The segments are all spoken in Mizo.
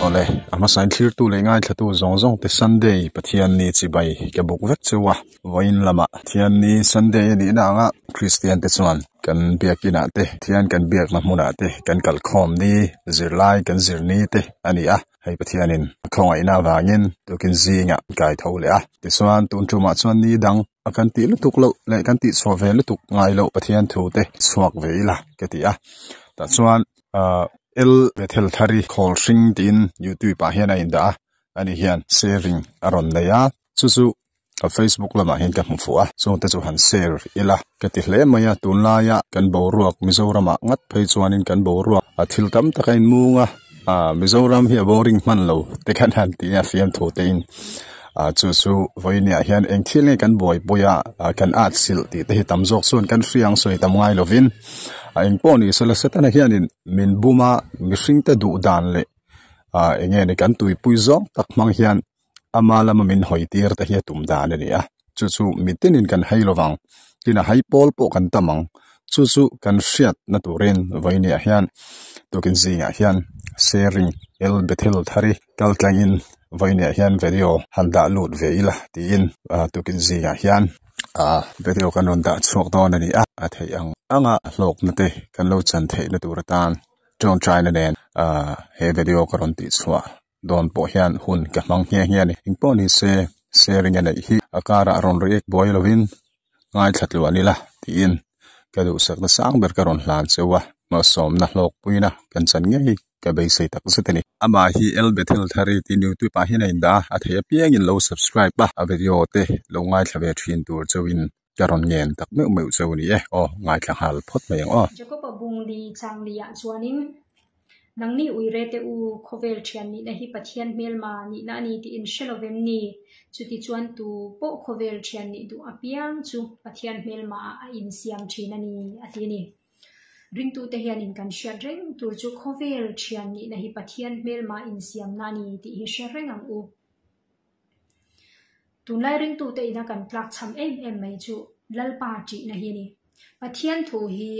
Awle, a hmasain thlirtu leh ngaithlatu zawng zawng te Sunday Pathian ni chibai ka buk vek cheu a, vawiin lamah Pathian ni Sunday a nihna anga Kristian te chuan kan biakinah te Pathian kan biakna hmunah te kan kalkhawm ni zirlai kan zir ni te a ni a, hei Pathianin a khawngaihna avangin tukin zingah kai tho leh a, tichuan tun tumah chuan ni dang a kan tih lutuk loh leh kan tih chhuah ve lutuk ngai loh Pathian thu te chhuak ve ila ka ti a, tah chuan ahh El Bethel Thari khawl hring tiin youtube ah hian a indah a ani hian sharing a rawn nei a chu chu ka facebook lamah hian ka hmu fuh a chungte chu han share ila ka ti hle mai a tunlaia kan boruak Mizoram ah ngat phei chuanin kan boruak a thil tam tak a inmung a ah Mizoram hi a boring hman lo te khan han ti a fiamthu te in ah chu chu vawinia hian eng thil nge kan buaipui a ah kan at silh tih te hi tam zawk chuan kan hria ang sawi tam ngai lovin a eng pawh ni sela setana hianin min bum a mihring te duh dan leh ah eng nge ni kan tuipui zawng tak hmang hian ama lama min hawi tir te hi a tum dan a ni a chu chu mitinin kan hei lovang tin a hai pawl pawh kan tam ang chu chu kan hriat na turin vawinia hian tukin zingah hian sharing el bethel thari kal tlangin vawinia hian video han dah lut ve ila tiin ah tukin zingah hian ah video kan rawn dah chhuak dawn a ni a a theih ang anga hlawkna te kan lo chan theihna tur atan tawngtaina nen ah he video ka rawn tih chhuah dawn pawh hian hun ka hmang nghe nghe a ni engpawh ni se sharing a neih hi a karah rawn react buai lovin ngaithla tluan ila tiin ka duhsakna sang ber ka rawn hlan cheu a malsawmna hlawkpuina kan chan ngei ka beisei tak zet a ni. Amah hi El Bethel Thari tiin youtube ah hian a indah a a theih apiangin lo subscribe a a video te lo ngaithla ve thin tur chauhin ka rawn ngen tak meuh meuh cheu a ni e aw ngaithla nghal phawt mai ang aw. Jacob-a bungli changli-ah chuanin Nangni uire te u, khawvel thian nihna hi Pathian hmelma nihna a ni tih in hre lovem ni? Chuti chuan tu pawh khawvel thian nih duh apiang chu Pathian hmelma ah a insiam thin a ni, a ti a ni. Ringtute hianin kan hriat reng tur chu khawvel thian nihna hi Pathian hmelma insiamna a ni tih hi hre reng ang u. Tunlai ringtute ina kan tlak cham em em mai chu Lalpa ṭihna hi a ni. Pathian thu hi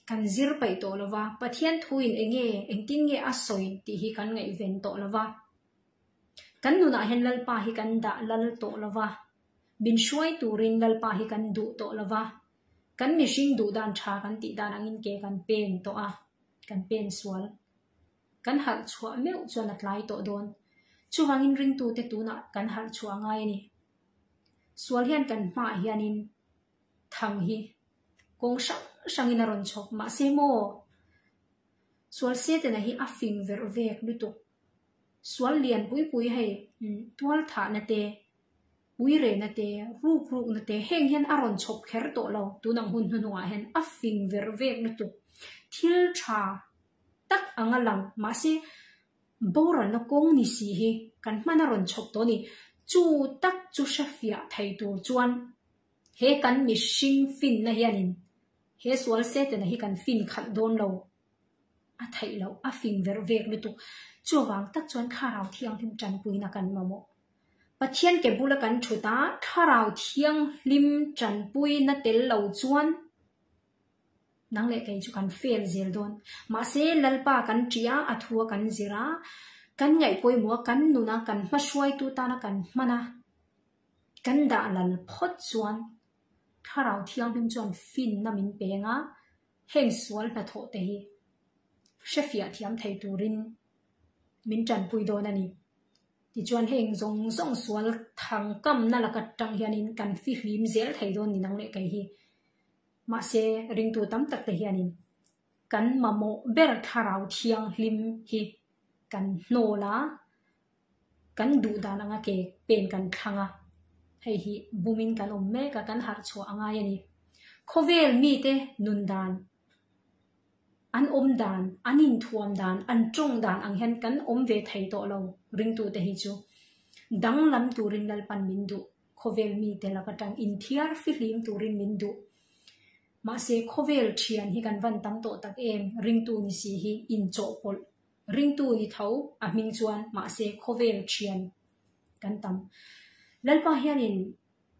kan zir paih tawh lo va, Pathian thuin eng nge, engtin nge a sawi tih hi kan ngaihven tawh lo va. Kan nunah hian Lalpa hi kan dah lal tawh lo va, min hruai turin Lalpa hi kan duh tawh lo va, kan mihring duh dan tha kan tih dan angin ke kan pen tawh a, kan pen sual. Kan harh chhuah meuh chuan a tlai tawh dawn. Chuvangin ringtute tunah kan harh chhuah ngai a ni. Sual hian kan hmaah hianin thang hi kawng hrang hrangin a rawn chhawk. Mahse maw, sual Setana hi a fing verh vek lutuk. Sual lian pui pui hei tual thahna te, uirehna te, ruk rukna te heng hian a rawn chhawp kher tawh lo. Tunang hun hnuhnungah hian a fing verh vek lutuk. Thil tha tak anga lang mahse boralna kawng ni si hi kan hman a rawn chhawp tawh a ni. Chu tak chu hrefiah thei tur chuan He kan mihring finna hianin he sual Setana hi kan fin khalh dawn lo a theih loh, a fing verh vek lutuk. Chuvang tak chuan Thlarau Thianghlim tanpuina kan mamawh. Pathian ke bula kan thut a, Thlarau Thianghlim tanpuina tel lo chuan nang leh kei chu kan fail zel dawn. Mahse, Lalpa kan ṭih a, a thu a kan zir a, kan ngaihpawimawh a, kan nun a, kan hmahruaitu tana kan hman a, Kan dah lal phawt chuan Thlarau Thianghlim chuan finna min peng a, heng sual hnathawh te hi hrefiah thiam thei turin min tanpui dawn a ni. Tichuan heng zawng zawng sual thangkamna laka tang hianin kan fihlim zel thei dawn ni nang leh kei hi. Mahse ringtu tam tak te hianin kan mamawh ber Thlarau Thianghlim hi kan hnawl a, Kan duh dan anga ke pen kan thlang a, hei hi bumin kan awm mek a, kan harh chhuah a ngai a ni. Khawvel mite nun dan, an awm dan, an inthuam dan, an tawng dan ang hian kan awm ve thei tawh lo ringtute hi chu danglam turin Lalpan min duh, khawvel mite lak atang inthiar fihlim turin min duh. Mahse khawvel thian hi kan van tam tawh tak em, ringtu ni si hi inchawhpawlh Ringtu ni tho a hming chuan mahse khawvel thian kan tam. Lalpa hianin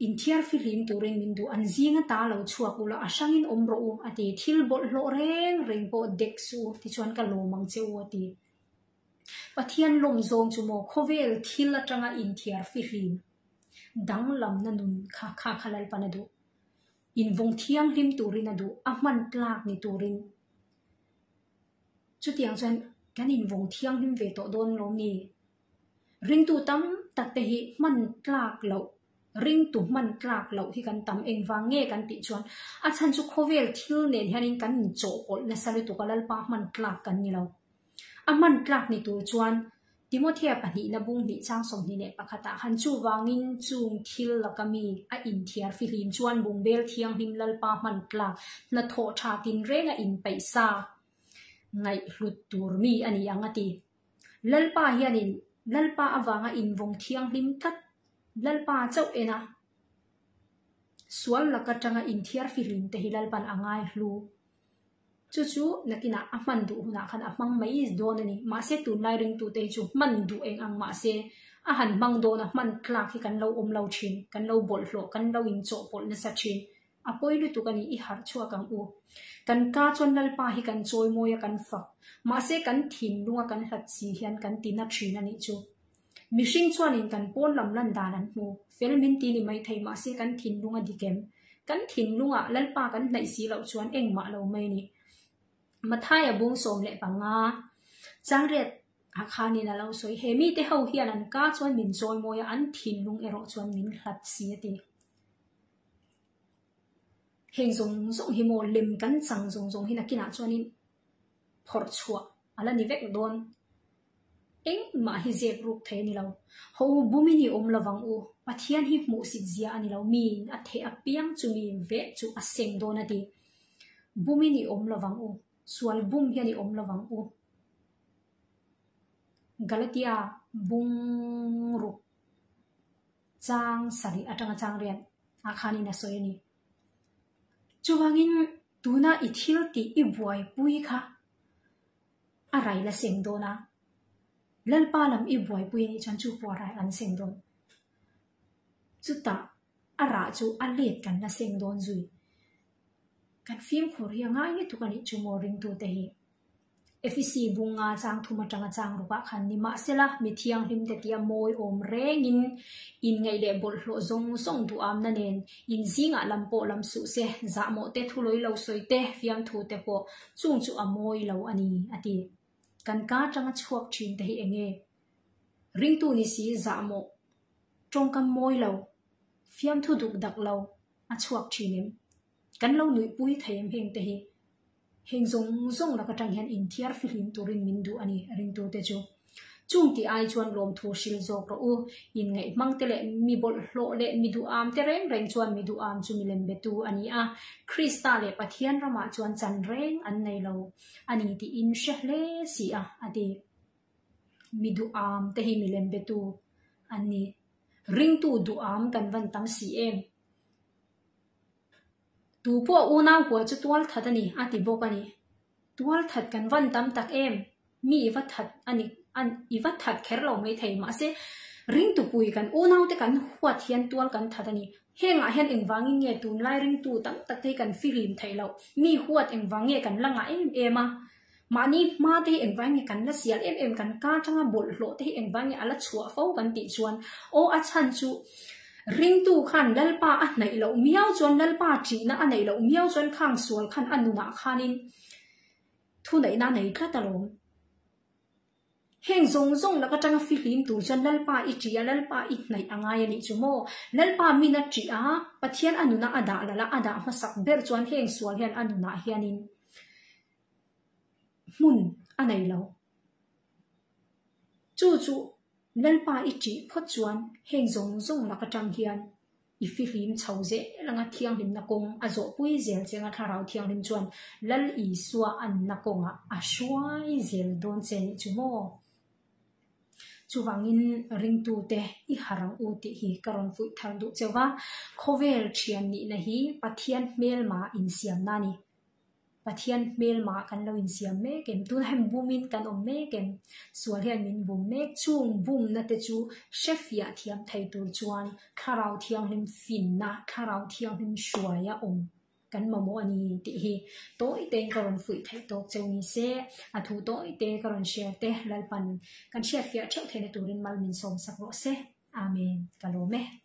inthiar fihlim turin min duh, an zinga ta lo chhuak ula a hrangin awm rawh u a ti, thil bawlhhlawh reng reng pawh dek suh u tichuan ka lawm ang che u a ti. Pathian lawm zawng chu maw khawvel thil atanga inthiar fihlim danglamna nun kha kha kha Lalpan a duh. Invawng thianghlim turin a duh, a hman tlak ni turin. Chutiang chuan kan invawng thianghlim ve tawh dawn lawm ni? Ringtu tam tak te hi hman tlak loh, ringtu hman tlak loh hi kan tam engvang nge kan tih chuan a chhan chu khawvel thil nen hianin kan inchawhpawlh nasa lutuk a, Lalpa hman tlak kan ni lo. A hman tlak ni tur chuan Timothea pahnihna bung hnih chang 21 ah khan chuvangin chung thil laka mi a inthiar fihlim chuan bungbel thianghlim Lalpa hman tlak hnathawh tha tinreng a inpeihsa ngaihhlut tur mi a ni ang a ti. Lalpa hianin Lalpa avanga invawng thianghlim tlat Lalpa chauh en a, sual laka tanga inthiar fihlim te hi Lalpan a ngaihlu. Chu chu nakinah a hman duh hunah khan a hmang mai dawn a ni. Mahse tunlai ringtute hi chu hman duh eng ang mahse a han hmang dawn a, hman tlak hi kan lo awm lo thin, kan lo bawlhhlawh, kan lo inchawhpawlh nasa thin. A pawi lutuk a ni, i harh chhuak ang u. Kan ka chuan Lalpa hi kan chawimawi a kan fak. Mahse kan thinlunga kan hlat si hian kan ti na thin a nih chu. Mihring chuanin kan pawn lam lan dan an hmu. Fel min ti ni maithei mahse kan thinlung a dik em? Kan thinlungah Lalpa kan hnaih si loh chuan engmah lo mai a ni. Mathaia bung 15 changriat ah khanin a lo sawi, He mite ho hian an ka chuan min chawimawi a, an thinlung erawh chuan min hlat si a ti. Heng zawng zawng hi maw lem kan chang zawng zawng hi nakinah chuanin phawrh chhuah a la ni vek dawn. Engmah hi zep ruk thei a ni lo. Ho u bumin i awm lovang u. Pathian hi hmuhsit zia a ni lo. Miin a theh apiang chu mi veh chu a seng dawn a ti. Bumin i awm lovang u. Sual bum hian i awm lovang u. Galatia bungruk chang sarih atanga chang riat ah khanin a sawi a ni. Chuvangin tuna i thil tih i buaipui kha a rai la seng dawn a, Lalpa lam i buaipui anih chuan chu pawh a rai an seng dawn. Chutah a rah chu a let kan la seng dawn zui. Kan fimkhur hi a ngai lutuk anih chu maw ringtute hi. Efesi bunga chang thum atanga chang rukah khan nimahsela mi thianghlim te tia mawi awm rengin inngaih leh bawlhhlawh zawng zawng duhamna nen inzingah lam pawh lam suh se, zahmawh te, thulawi lo sawi te, fiamthu te pawh chung chu a mawi lo a ni a ti. Kan ka atanga chhuak thin te hi eng nge? Ringtu ni si zahmawh, tawngkam mawi lo, fiamthu duk dak lo a chhuak thin em? Kan lo nuihpui thei em heng te hi? Heng zawng zawng lak atang hian inthiar fihlim turin min duh a ni, ringtute chu. Chung tih ai chuan lawmthu hril zawk rawh u. Inngaihhmang te leh mi bawlhhlawh leh mi duham te reng reng chuan mi duham chu milem betu a ni a, Krista leh Pathian ramah chuan chan reng an nei lo a ni tiin hre hle si a, a ti. Mi duham te hi milem betu an ni. Ringtu duham kan van tam si em? Tu pawh unau hua chu tual that a ni, a ti bawk a ni. Tual that kan van tam tak em? Mi i va that a ni, i va that kher lo mai thei. Mahse, ringtupui kan unaute kan huat hian tual kan that a ni. Hengah hian engvangin nge tunlai ringtu tam tak te hi kan fihlim theih loh? Mi huat engvang nge kan la ngah em em a? Mahni hma te hi engvang nge kan la sial em em, kan ka atanga bawlhhlawh te hi engvang nge a la chhuah fo kan tih chuan aw a chhan chu ringtu khan Lalpa a hnaih loh miau chuan Lalpa ṭihna a neih loh miau chuan khang sual khan a nunah khanin thuneihna a nei tlat alawm. Heng zawng zawng lak atanga fihlim tur chuan Lalpa i ṭih a, Lalpa i hnaih a ngai a nih chu maw? Lalpa min a ṭih a, Pathian a nuna a dah lal a, a dah hmasak ber chuan heng sual hian a nunah hianin hmun a nei lo. Chu chu Lalpa i ṭih phawt chuan heng zawng zawng lak atang hian i fihlim chho zel anga thianghlimna kawng a zawhpui zel che anga Thlarau Thianghlim chuan Lal Isua anna kawngah a hruai zel dawn che nih chu maw? Chuvangin ringtute i harh ang u tih hi ka rawn fuih thar duh cheu va, khawvel thian nihna hi Pathian hmelma insiamna a ni. Pathian hmelma kan lo insiam mek em? Tunah hian bumin kan awm mek em? Sual hian min bum mek. Chung bumna te chu hrefiah thiam thei tur chuan Thlarau Thianghlim finna, Thlarau Thianghlim hruaia awm. kan mamawh a ni tih hi tawi tein ka rawn fuih theih tawk cheu ni se, a thu tawi te ka rawn share te Lalpan kan hriatfiah theuh theihna turin mal min sawmsak rawh se. Amen. Ka lawm e.